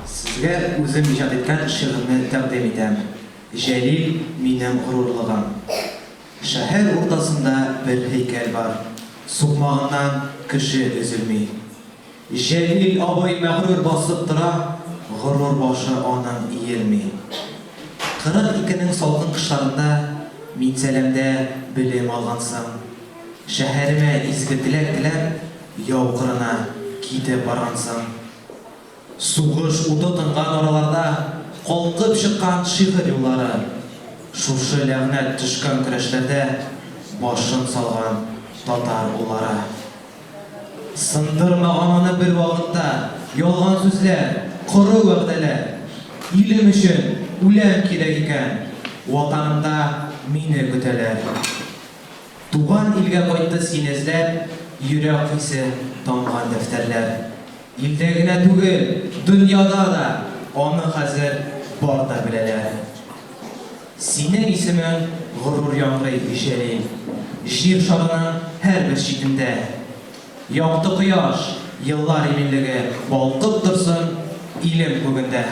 Сезгә үзем иҗат иткән шигырьне тәкъдим итәм. Җәлил, минем горурлыгым. Шәһәр уртасында бер һәйкәл бар, Сукмагыннан кеше өзелми. Җәлил абый мәгърур басып тора, Горур башы аның иелми. 42 икенең салкын кышларында Минзәләмдә белем алгансың. Шәһәремә изге теләк теләп, Яу кырына китеп баргансың. Сугыш уты тынган араларда Калкып чыккан шигырь юллары. Шушы ләгънәт төшкән көрәшләрдә Башын салган татар уллары. Сындырмаган аны бервакытта Ялган сүзләр, коры вәгъдәләр. Илем өчен үләм кирәк икән, Ватанымда мине көтәләр. Туган илгә кайтты сине эзләп, Йөрәк хисе тамган дәфтәрләр. Илдә генә түгел, дөньяда да Аны хәзер бар да беләләр. Синең исемең горур яңгырый, Җәлил, Җир шарының һәрбер читендә. Якты кояш, еллар иминлеге Балкып торсын илем күгендә.